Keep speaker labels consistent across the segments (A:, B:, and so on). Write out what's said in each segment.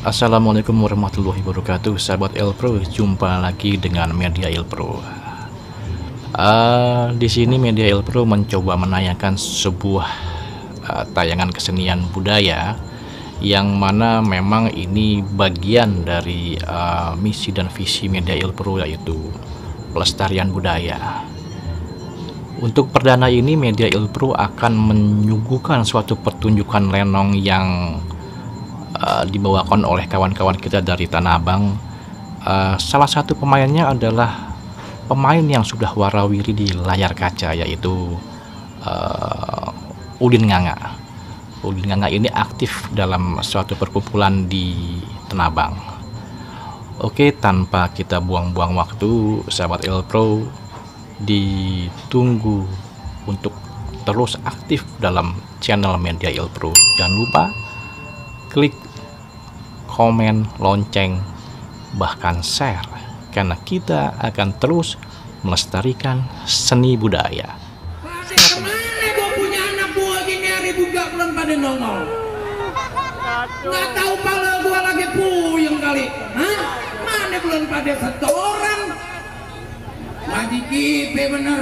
A: Assalamualaikum warahmatullahi wabarakatuh, sahabat Elpro. Jumpa lagi dengan Media Elpro. Di sini Media Elpro mencoba menayangkan sebuah tayangan kesenian budaya yang mana memang ini bagian dari misi dan visi Media Elpro, yaitu pelestarian budaya. Untuk perdana ini Media Elpro akan menyuguhkan suatu pertunjukan lenong yang dibawakan oleh kawan-kawan kita dari Tanah Abang. Salah satu pemainnya adalah pemain yang sudah warawiri di layar kaca, yaitu Udin Nganga. Udin Nganga ini aktif dalam suatu perkumpulan di Tanah Abang. Oke, tanpa kita buang-buang waktu, sahabat Elpro, ditunggu untuk terus aktif dalam channel Media Elpro. Jangan lupa klik komen, lonceng, bahkan share, karena kita akan terus melestarikan seni budaya.
B: Kemana gue punya anak buah gini hari buka belum pada nongol? Nggak tahu pala gue lagi puyeng kali. Hah? Mana belum pada setoran? Lagi kipe bener.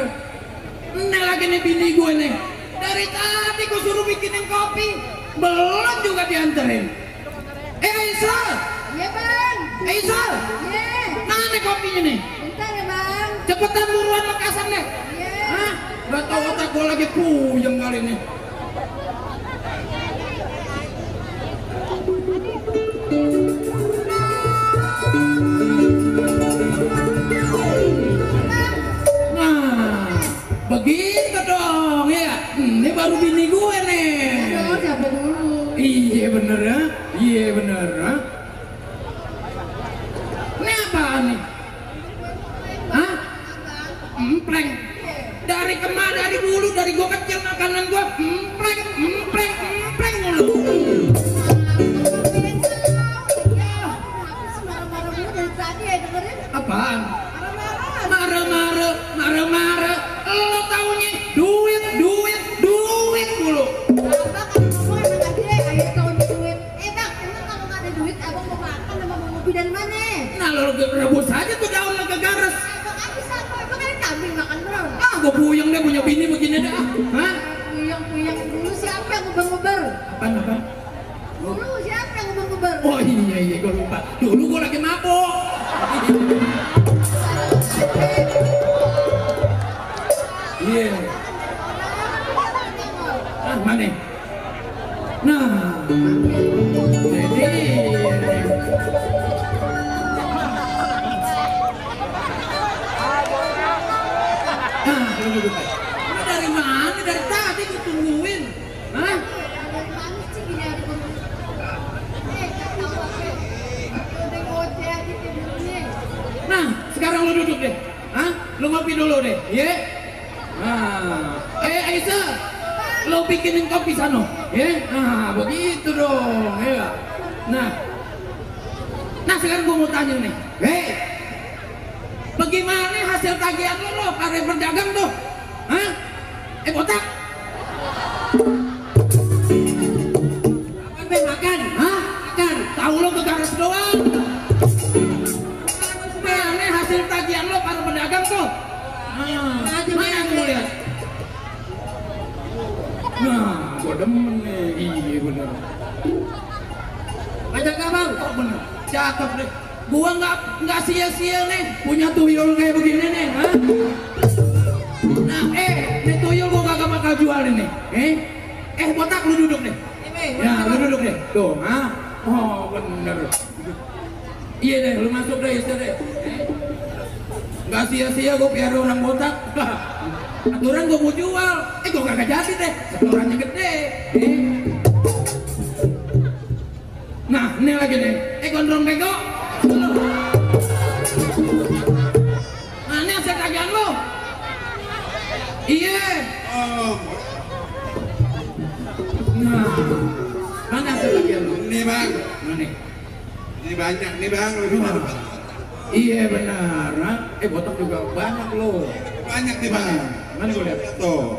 B: Ini lagi nih bini gue nih. Dari tadi gue suruh bikinin kopi, belum juga dianterin. Aisyah!
C: Iya bang.
B: Aisyah!
C: Iya.
B: Mana kopinya nih?
C: Bentar ya bang.
B: Cepetan buruan lekasan deh.
C: Iya.
B: Hah? Gak tau otak gue lagi puyeng kali ini. Nah, begitu dong ya. Ini baru bini gue nih.
C: Aduh, siapa dulu?
B: Iya bener ya. Iya bener ya. Ini apaan nih? Hah? Empleng. Dari kemana, dari dulu, dari gua kecil makanan gua empleng, empleng, empleng mulu.
C: Marah-marah mulu dari tadi ya dengerin.
B: Apaan?
C: Marah-marah.
B: Marah-marah, marah-marah. Lo taunya duit, duit, duit mulu.
C: Abang kalau ngomong emang gak dia, ayo taunya duit. Bang, emang kalau gak ada duit, abang mau makan sama mau ngopi dari mana?
B: Nah lo rebus aja tuh daun lo ke garis.
C: Abang habis apa? Abang kan kambing makan terus.
B: Ah gua puyeng deh punya bini begini dah. Hah?
C: Puyeng-puyeng dulu siapa yang ngeber-ngeber?
B: Apaan?
C: Dulu siapa yang ngeber-ngeber?
B: Oh iya gua lupa. Dulu gua lagi mabok. Iya. Ah, mana? Nah, jadi lu duduk aja. Lu dari mana? Dari tadi gua tungguin. Hah?
C: Dari mana sih gini ada perlu? Tahu apa? Udah ngoceh aja tidurnya.
B: Nah, sekarang lu duduk deh. Hah? Lu ngopi dulu deh, ya? Nah, Aisyah, lu bikinin kopi sana, ya? Nah, begitu dong, ya. Nah sekarang gua mau tanya nih, bagaimana hasil tagihan lo karya berdagang tuh? Hah? Botak? Apa makan? Hah? Makan? Tahu lo ke garis doang? Mana hasil tagihan lo para pedagang tuh? Mana yang mau lihat? Nah, gua demen nih. Iya bener. Ngajak abang? Oh bener. Cakep deh. Gua nggak sia-sia nih punya tuyul kayak begini nih. Hah? Nah, ini tuyul gua kagak bakal jual ini. Botak lu duduk deh. Ya, lu duduk deh. Tuh, ah. Oh bener. Iya deh, lu masuk deh, istri deh. Gak sia-sia gue piara orang botak. Aturan gue mau jual. Gue kagak jadi deh. Setorannya gede. Nah, ini lagi nih. Gondrong bego. Nah, ini hasil tagihan lo. Iya. Nah, mana hasil tagihan lo?
D: Ini bang,
B: Mana?
D: ini banyak nih bang, lebih dari
B: Iya benar. Botak juga banyak lo.
D: banyak nih bang.
B: Mana gue lihat?
D: Tuh,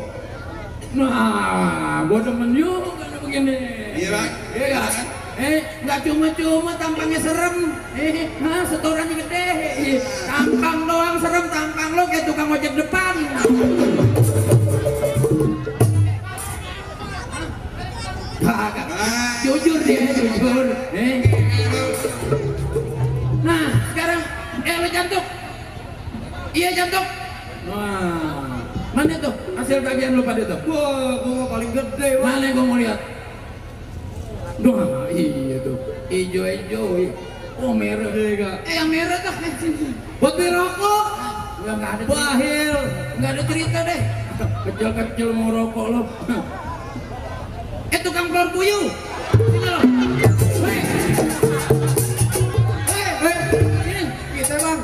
B: Nah, gua demen juga begini.
D: iya bang.
B: Iya kan? Nggak cuma-cuma tampangnya serem, setorannya gede, tampang doang serem, tampang lo kayak tukang ojek depan. Kagak, jujur dia, jujur. Nah, sekarang, lo jantung, iya jantung. Wah, mana tuh hasil kajian lu pada tuh?
E: Wah, gua paling gede.
B: Mana gua mau lihat? Duh, iya tuh, hijau-hijau. Oh merah deh. Yang merah tuh.
E: Buat beli rokok.
B: Nggak ada.
E: Bahil.
B: Nggak ada cerita deh. Kecil-kecil mau rokok lo. Tukang telur puyuh. Sini lo. Sini.
E: Kita bang.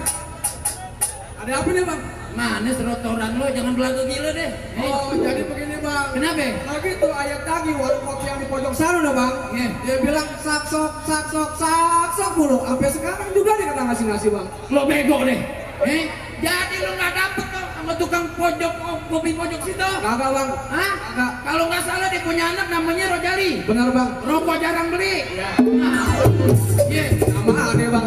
E: Ada apa nih bang?
B: Mana serotoran lo? Jangan belagu gila deh.
E: Oh, jadi begini bang.
B: Kenapa?
E: Lagi tuh ayat tadi warung kopi yang di pojok sana dah bang. Dia bilang sak sok mulu. Sampai sekarang juga dia kata ngasih bang.
B: Lo bego deh. Jadi lo nggak dapet tuh sama tukang pojok kopi pojok situ?
E: Kagak bang.
B: Hah?
E: Kagak.
B: Kalau nggak salah dia punya anak namanya Rojali.
E: Benar bang.
B: Rokok jarang beli. Iya.
E: Sama aneh bang.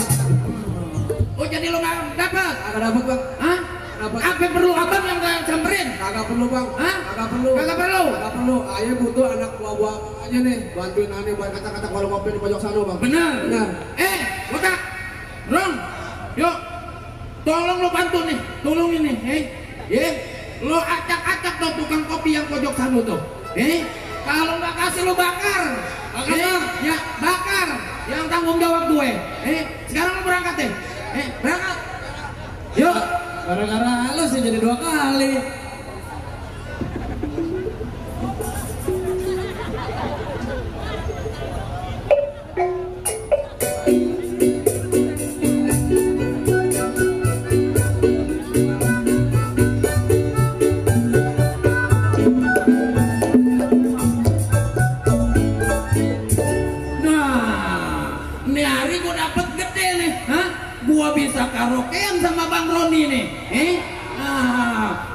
B: Oh jadi lo nggak dapet?
E: Kagak dapet bang.
B: Hah?
E: Dapat.
B: Apa perlu abang yang nggak samperin?
E: Kagak perlu bang.
B: Hah?
E: Kagak perlu.
B: Kagak perlu.
E: Kagak perlu. Ayah butuh anak buah-buah aja nih. Bantuin aneh buat kata-kata warung kopi di pojok sana bang.
B: Benar.
E: Benar.
B: Botak, Ron, yuk, tolong lo bantu nih, tolong ini, lo acak-acak tuh tukang kopi yang pojok sana tuh, kalau nggak kasih lo bakar, ya bakar, yang tanggung jawab gue, sekarang lo berangkat deh, berangkat, yuk,
E: Gara-gara lo sih jadi 2 kali.
B: Gua bisa karaokean sama Bang Roni nih,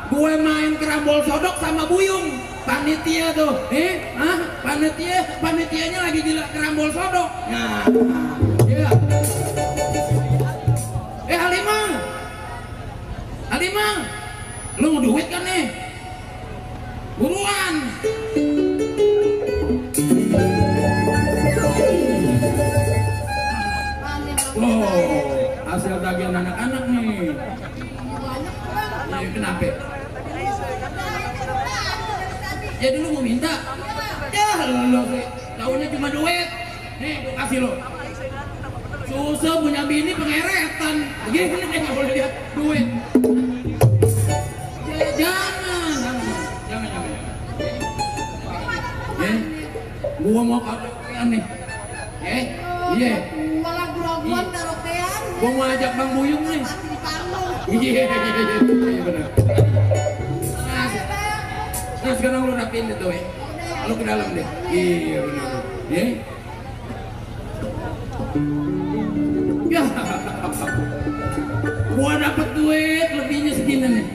B: gue main kerambol sodok sama Buyung, panitia tuh, panitianya lagi gila kerambol sodok. Nah, iya. Halimah, lu mau duit kan nih? Buruan. Hasil bagian anak-anak nih. Ya, kenapa? Jadi lu mau minta? Ya lo sih, tahunya cuma duit. Nih, gua kasih lo. Susah punya bini pengeretan. Begini nih nggak boleh lihat duit. Jangan. Gua mau karaokean nih. Iya.
C: Malah grogoan karaokean.
B: Gua mau ajak Bang Buyung nih.
C: Pasti di panggung.
B: Iya benar. Nah sekarang lu rapiin itu lu ke dalam deh. Iya benar. Ya. Gua dapet duit lebihnya segini nih.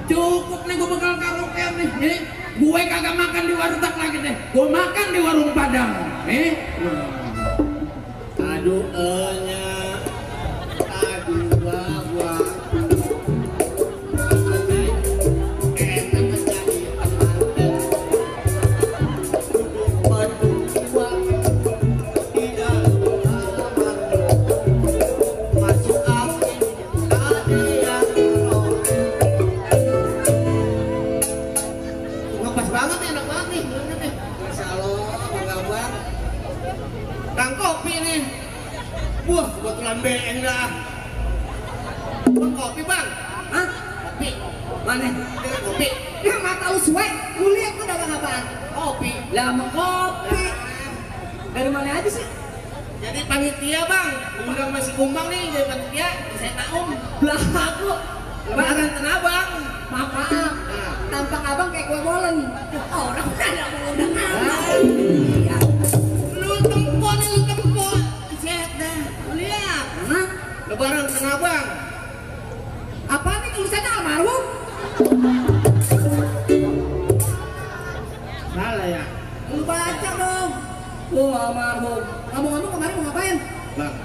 B: Cukup nih gua bakal karaokean nih. Gue kagak makan di warteg lagi deh. Gua makan di warung Padang.
E: Aduh enya. Aduh gua.
F: Wah, kebetulan BN dah. Bang, kopi bang.
E: Hah?
F: Kopi.
E: Mana?
F: Kopi.
E: Ya nggak tahu suwe. Kuliah tuh dagang apaan?
F: Kopi.
E: Lama kopi. Dari mana aja sih?
F: Jadi panitia bang. Undang masih kumbang nih jadi panitia. Saya tahu.
E: Lah aku.
F: Lebaran tenang bang.
E: Maaf. Tampang abang kayak kue bolen. Orang ada mau undang abang. Iya.
F: Lu tempon. Cek dah. Lihat.
E: Hah?
F: Lebaran tenang bang.
E: Apa nih tulisannya almarhum?
F: Salah ya.
E: Lu baca dong. almarhum. Ngomong-ngomong kemarin mau ngapain?
F: Bang,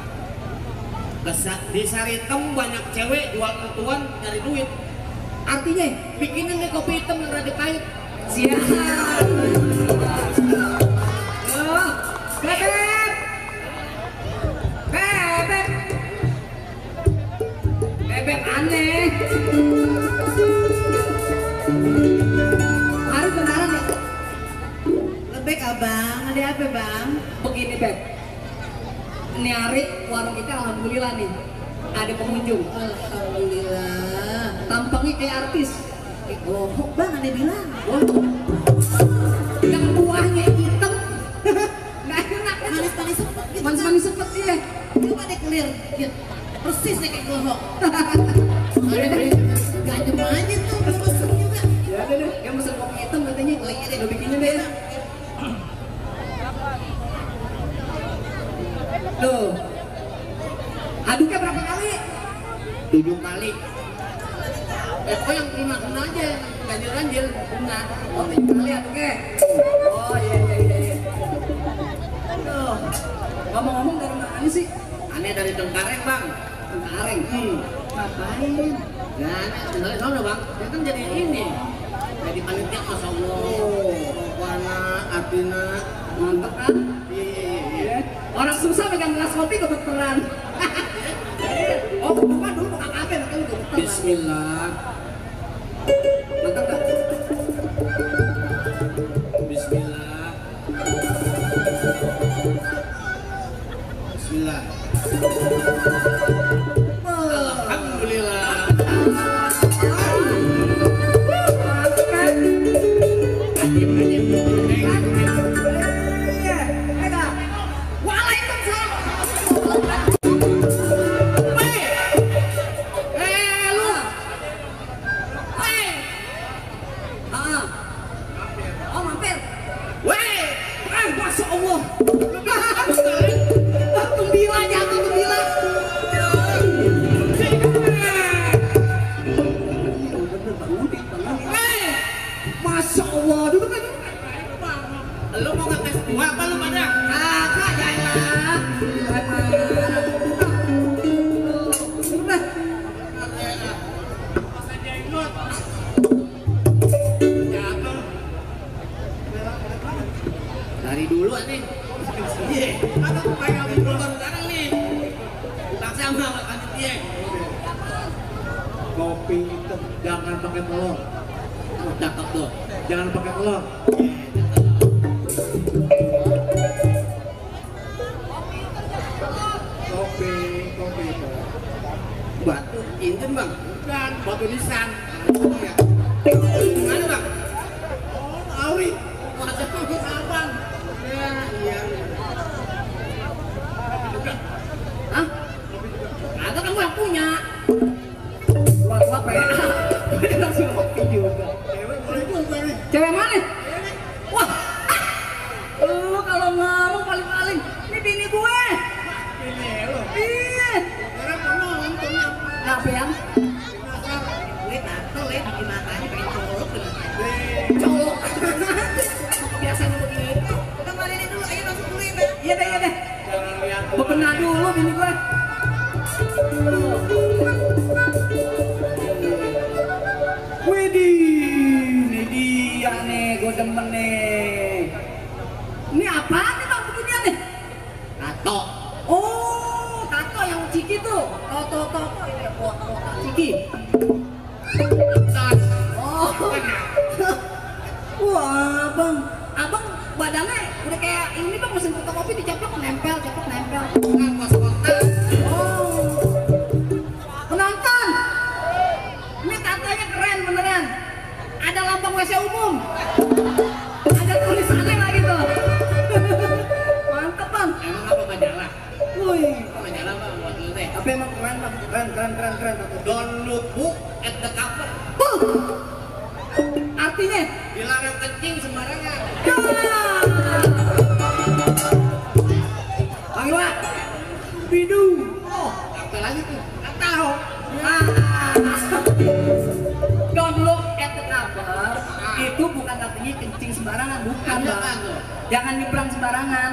F: di Saritem banyak cewek jual ketuan nyari duit.
E: Artinya
F: Bikinin nih kopi hitam yang rada pahit.
E: siap. Oh, bebek. Bebek. Bebek aneh. Harus beneran ya?
C: Lebek abang, ada apa bang?
E: Begini Beb. Ini hari warung kita alhamdulillah nih ada pengunjung.
C: Alhamdulillah.
E: Tampangnya kayak artis.
C: Oh bang ada bilang.
E: Wah. Yang buahnya hitam. Nggak enak.
C: Manis-manis sepet gitu.
E: Manis-manis sepet iya.
C: Coba deh clear. Ya, persis nih kayak gohok. Gajem aja tuh, belum pesen juga.
E: Ya udah deh, dia pesen kopi hitam katanya.
C: Oh iya deh,
E: Lo bikinin deh ya. Tuh. Aduknya berapa kali?
F: 7 kali. Oh yang terima kena aja, ganjil-ganjil kena.
E: Oh 7 kali aduknya. Oh iya. Tuh. Ngomong-ngomong dari mana sih?
F: Aneh dari Cengkareng bang.
E: Cengkareng. Ngapain?
F: Nah, sebenarnya sono bang, dia kan jadi ini. Jadi panitia Masya Allah. Warna, artinya.
E: Mantep kan?
F: Iya.
E: Orang susah pegang gelas kopi kebetulan. Oh, bukan dulu bukan apa makanya udah betul.
F: Bismillah.
E: Mantap gak?
F: Bismillah. Bismillah. Alhamdulillah.
E: Mantap kan? Masya Allah, duduk aja.
F: Lu mau ngetes gua apa lu pada?
E: Kakak, jangan.
F: Dari dulu nih. Iya, ada upaya ngobrol sekarang nih. Paksa sama panitia.
E: Kopi hitam, jangan pakai telur.
F: Cakep tuh.
E: Jangan pakai telur. Kopi itu.
F: Batu inten bang. Bukan, batu nisan. Ya. Mana bang? Oh, awi. Masa kopi abang. Ya, iya.
E: Hah? Ada kan gua yang punya. Buat apa ya? Langsung kopi juga.
F: Cewek boleh juga nih.
E: Cewek mana? Wah. Lu kalau ngomong paling-paling ini bini gue.
F: Ini lo.
E: Iya.
F: Sekarang kono nontonnya.
E: Kenapa yang?
C: Gue tato le di matanya pengen colok dengan
E: Colok. Biasanya begitu.
C: Udah malinin dulu, ayo masuk dulu ya bang.
E: Iya deh.
F: Jangan lihat.
E: Bebenah dulu bini gue. Widih, ini dia nih, gue demen nih. Ini apaan nih bang beginian nih?
F: Tato.
E: Oh, tato yang ciki tuh. Toto ini foto ciki.
F: Tas.
E: Oh. Wah, abang badannya udah kayak ini bang mesin fotokopi diceplok nempel.
F: Bukan kos-kosan.
E: Oh. Penonton. Ini tatonya keren beneran. Ada lambang WC umum. Ada tulisannya lagi tuh. Mantep bang.
F: Emang apa majalah?
E: Wih.
F: Majalah bang buat lu teh.
E: Tapi emang keren bang. Keren.
F: Don't look book at the cover.
E: Artinya?
F: Dilarang kencing sembarangan.
E: Panggil Pak. Bidung.
F: Oh, apa lagi tuh? Nggak tahu.
E: Don't look at the cover.
G: Itu bukan artinya kencing sembarangan, bukan bang. Jangan nyebrang sembarangan.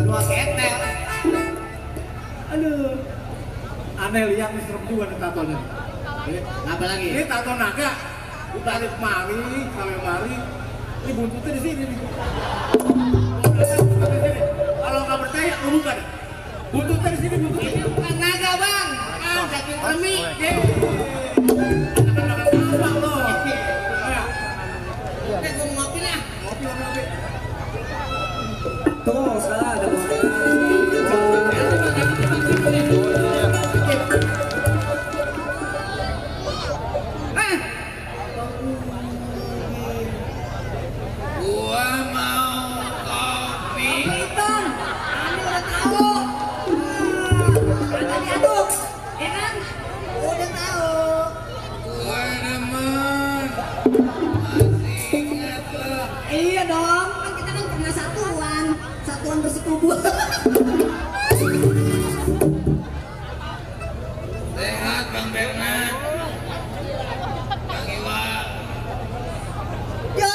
F: Dua ketel.
G: Aduh.
F: Aneh lihat nih serem juga nih tatonya. Apa lagi? Ini tato naga. Dari kemari sampai mari. Ini buntutnya di sini nih. Kalau nggak percaya, lu buka dah. Buntutnya di sini, buntutnya.
G: Ini bukan naga bang. Sakit remi.
F: Abang lo.
G: Oke, gue mau ngopi lah.
F: Ngopi.
E: Tuh, sekarang ada
B: Gua mau kopi.
G: Hitam. Ini udah tahu. Agak diaduk. Ya kan? Udah tahu.
B: Gua demen. Masih ingat lo.
G: Iya dong. Kan kita kan pernah satuan bersekubu.
B: Sehat Bang Bernard. Bang Iwa.
G: Ya,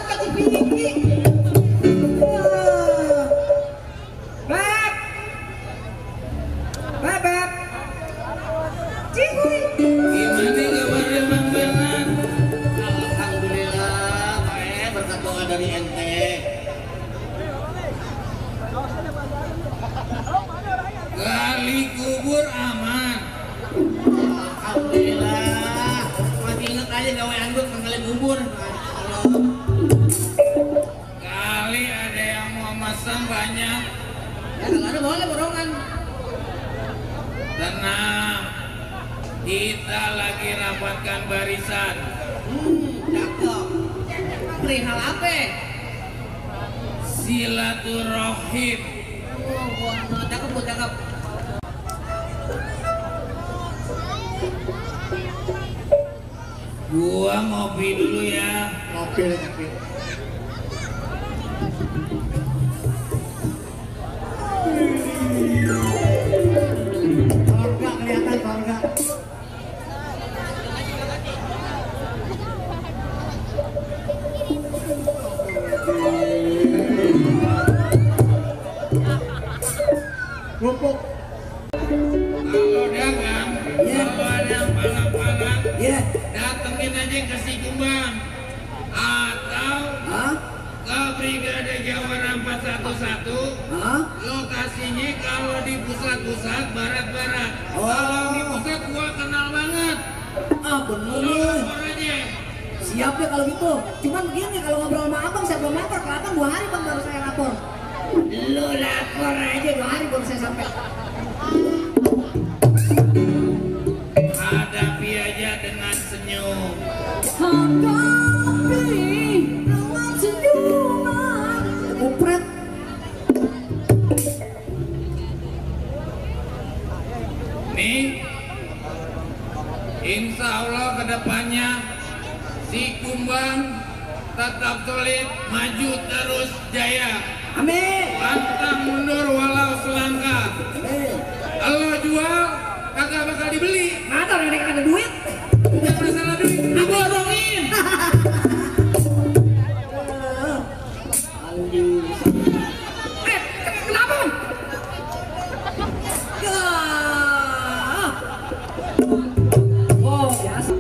G: kasih pinggir.
E: Beb! Beb! Cihuy!
B: Gimana kabarnya Bang Bernard?
F: Alhamdulillah, berkat doa dari ente.
B: Gali kubur aman.
F: Alhamdulillah. Masih inget aja gawean gue penggali bubur.
B: Kali ada yang mau masang banyak.
F: Ya kalau ada boleh borongan.
B: Tenang. Kita lagi rapatkan barisan.
F: Cakep. Perihal apa?
B: Silaturahim.
F: Cakep.
B: Gua ngopi dulu ya.
F: Ngopi deh, ngopi. Sorga kelihatan sorga. Rumpuk.
B: Kalau dagang, kalau ada yang palak-palak,
E: Iya.
B: datengin aja ke si Kumbang atau
E: Hah?
B: ke Brigade Jawara 411.
E: Hah?
B: Lokasinya kalau di pusat-pusat barat-barat.
E: Oh.
B: Kalau di pusat gua kenal banget.
E: Ah, bener
B: Lu
E: nih.
B: lapor aja.
G: Siap ya kalau gitu. Cuman begini, kalau ngobrol sama abang saya belum lapor. Ke abang 2 hari bang baru saya lapor. Lu lapor aja 2 hari baru saya sampai.
B: Hadapi aja dengan senyum.
G: Hadapi dengan senyuman. Kupret.
B: Nih, insya Allah kedepannya si Kumbang tetap solid, maju terus jaya.
G: Amin.
B: Pantang mundur walau selangkah.
G: Amin.
B: Kalau jual kagak bakal dibeli.
G: Mata orang yang ada duit.
B: Udah masalah duit, diborongin.
G: Kenapa? Ya. Oh, biasa.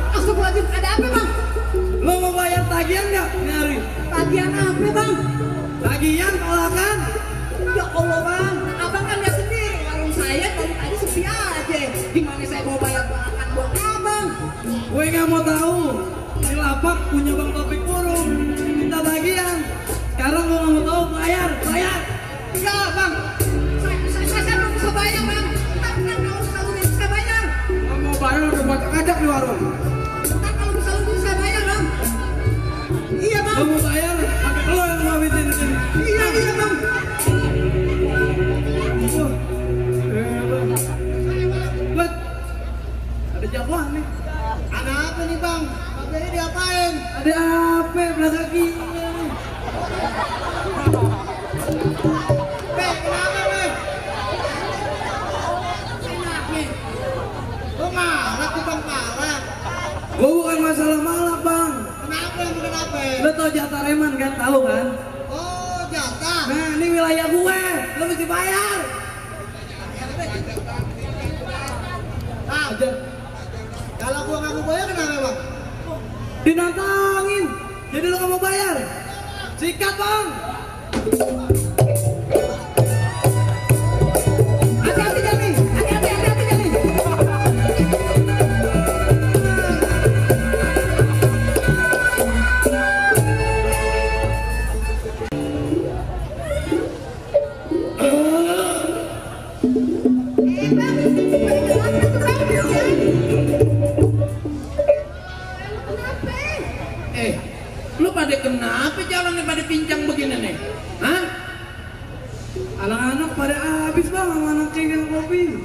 G: Astagfirullahaladzim, ada apa bang?
E: Lo mau bayar tagihan nggak? Nyari.
G: Tagihan apa bang?
E: Tagihan tolakan.
G: Ya Allah bang, abang kan lihat sendiri warung saya dari tadi sepi aja. Gimana saya mau bayar makan buat abang?
E: Gue nggak mau tahu. Ini lapak punya Bang Topik Burung. Minta tagihan. Sekarang gue nggak mau tahu. Bayar.
G: Enggak bang, saya belum bisa bayar bang. Ntar kalau bisa bisa bayar.
E: Nggak mau bayar udah buat ajak di warung.
G: Ntar kalau bisa bisa bayar bang. Iya bang.
E: Lo mau bayar? Pakai lo yang mau habisin di sini.
G: Iya bang.
E: Buat ada jagoan nih.
F: Ada apa nih bang? Kabelnya diapain?
E: Ada apa belakang gini?
F: Kenapa Beh? Enak nih. Lo marah tuh bang parah.
E: Gua bukan masalah malak bang.
F: Kenapa? Kenapa?
E: Lo tau jatah reman kan? Tahu kan?
F: Oh, jatah.
E: Nah ini wilayah gue, lo mesti bayar.
F: Nah, kalau gua nggak mau bayar kenapa bang?
E: Dinantangin, jadi lo gak mau bayar. Sikat bang. Hati-hati Jani, hati-hati Jani.
B: Lu pada kenapa jalannya pada pincang begini nih? Hah?
E: Anak-anak pada habis bang sama anak kengkang kopi.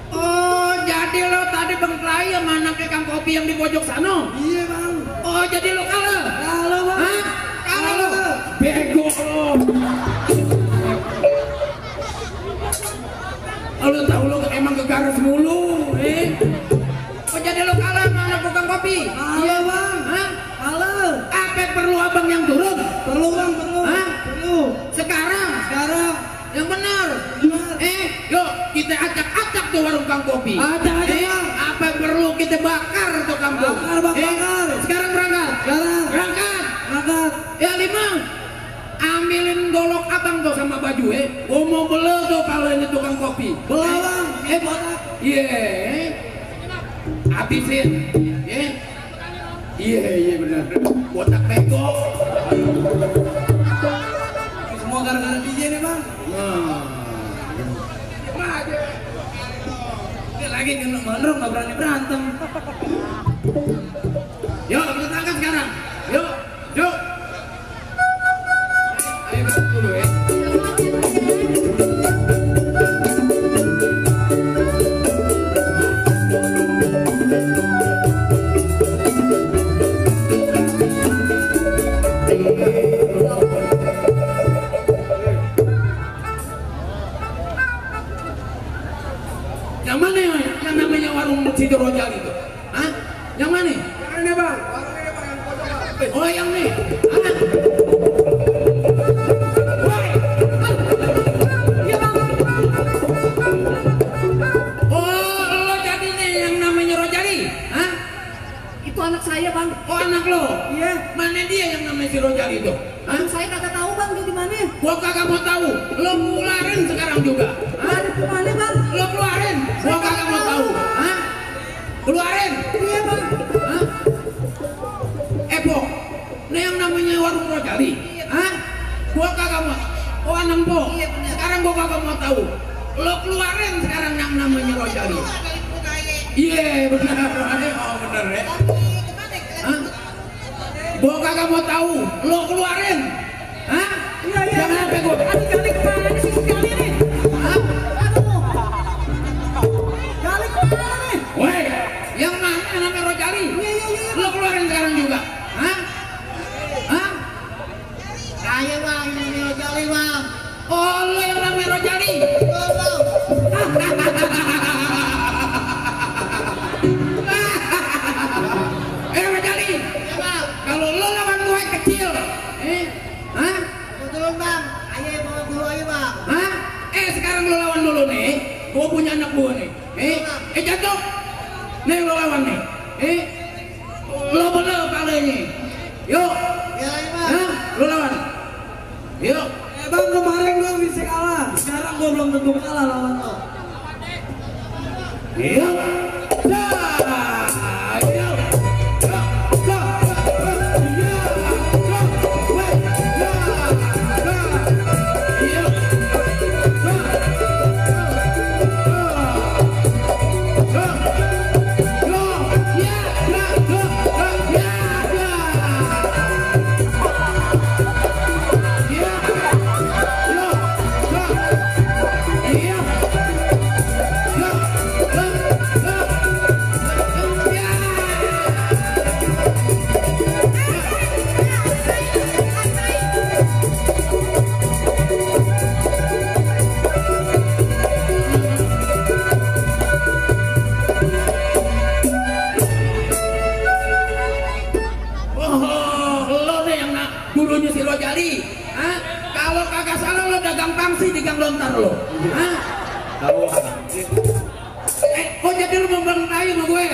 B: Oh, jadi lo tadi bengkelai sama anak kang kopi yang di pojok sana?
E: Iya bang.
B: Oh, jadi lo kalah?
E: Kalah bang.
B: Hah? Kalah lo? Bego lo. Lo tahu lo emang kegaras mulu, Oh, jadi lo kalah sama anak tukang kopi?
E: Kalah bang.
B: Hah?
E: Kalah.
B: Apa perlu abang yang turun?
E: Perlu bang, perlu.
B: Hah?
E: Perlu.
B: Sekarang?
E: Sekarang.
B: Yang benar.
E: Benar.
B: Yuk kita acak-acak tuh warung Kang Kopi.
E: Acak aja, Bang.
B: Apa perlu kita bakar tuh kampung?
E: Bakar, Bang, bakar.
B: Sekarang berangkat.
E: Sekarang.
B: Berangkat.
E: Angkat.
B: Ya Lima. Ambilin golok abang tuh sama baju Gua mau beli tuh kalau ini tukang kopi.
E: Beli bang.
B: Botak. Habisin. Iya benar. Botak bego.
E: Semua gara-gara DJ nih bang. Ini lagi kena mandrong gak berani berantem.
B: Yuk kita angkat sekarang. Yuk. Ayo berangkat dulu Yang mana yang namanya warung Sido Rojal itu? Hah? Yang mana?
E: Yang ini bang. Warung ini bang yang pojok.
B: Oh yang nih. Oh lo jadi nih yang namanya Rojali? Hah?
G: Itu anak saya bang.
B: Oh anak lo?
E: Iya.
B: Mana dia yang namanya si Rojali itu? Hah?
G: Anak saya kagak tahu bang dia di mana.
B: Gua kagak mau tahu. Lo keluarin sekarang juga. Hah?
G: Ada di mana bang?
B: Lo keluarin. Gua kagak mau tahu. Hah? Keluarin.
G: Iya bang.
B: Hah? Pok, ini yang namanya warung Rojali. Hah? Gua kagak mau. Oh anak po. Sekarang gua kagak mau tahu. Lo keluarin sekarang yang namanya Rojali. Iya benar. Oh benar ya. Hah? Gua kagak mau tahu. Lo keluarin. Hah?
E: Iya.
B: Jangan sampai gua.
G: Aduh kali kemana sih kali nih?
B: Hah?
G: Aduh.
E: Kali kemana nih?
B: Woi, yang mana yang namanya Rojali? Lo keluarin sekarang juga. Hah? Hah?
F: Saya bang, ini Rojali bang.
B: Oh, lo yang namanya Rojali? Rojali, kalau lo lawan gue kecil, hah?
F: Betul bang, ayo bawa dulu aja bang.
B: Hah? Sekarang lo lawan dulu nih. Gue punya anak gue nih. Jatuh. Nih lo lawan nih. Lo bener palanya. Yuk.
F: Ya bang.
B: Hah? Lo lawan. Yuk.
E: Bang kemarin gua bisa kalah. Sekarang gua belum tentu kalah lawan lo.
B: Yuk. kali. Hah? Kalau kagak salah lo dagang pangsi di Gang Lontar lo. Hah? Kok jadi lo membangun kayu sama gue?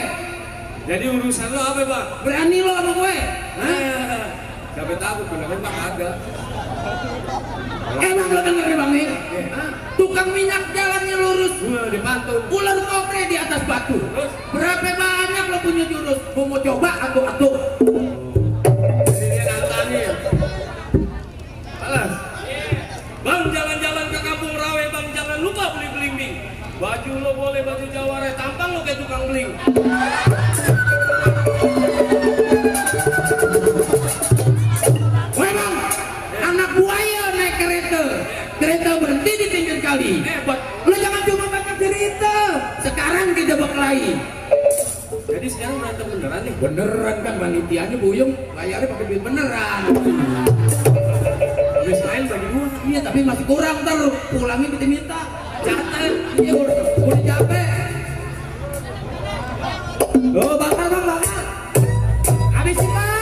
E: Jadi urusan lo apa bang?
B: Berani lo sama gue? Hah?
E: Siapa takut beneran bang ada.
B: Emang lo denger bang nih? Hah? Tukang minyak jalannya lurus.
E: Dipantun.
B: Ular kobre di atas batu. Berapa banyak lo punya jurus? Gue mau coba atu-atu.
E: Dia nantangin. Balas. Bang jalan-jalan ke Kampung Rawe bang, jangan lupa beli belimbing. Baju lo boleh baju jawara, tampang lo kayak tukang beling.
B: Memang anak buaya naik kereta. Kereta berhenti di pinggir kali. Lo jangan cuma baca cerita. Sekarang kita berkelahi.
E: Jadi sekarang berantem beneran nih?
B: Beneran kan panitianya Buyung bayarnya pakai duit beneran.
E: Habis main bagi dua.
B: Iya tapi masih kurang ntar pulangnya kita minta. Catat. Iya udah capek. Oh bakar bang bakar. Habisin bang.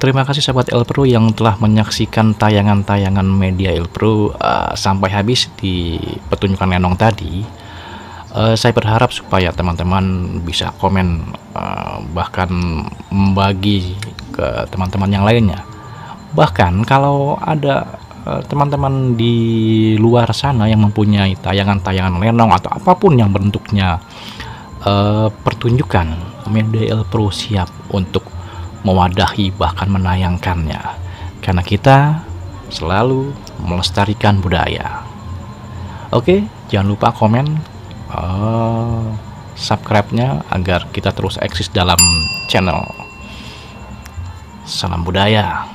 A: Terima kasih sahabat Elpro yang telah menyaksikan tayangan-tayangan media Elpro sampai habis di petunjukan lenong tadi. Saya berharap supaya teman-teman bisa komen, bahkan membagi ke teman-teman yang lainnya. Bahkan kalau ada teman-teman di luar sana yang mempunyai tayangan-tayangan lenong atau apapun yang bentuknya pertunjukan, media Elpro siap untuk mewadahi bahkan menayangkannya, karena kita selalu melestarikan budaya. Oke, jangan lupa komen, subscribe-nya agar kita terus eksis dalam channel. Salam budaya.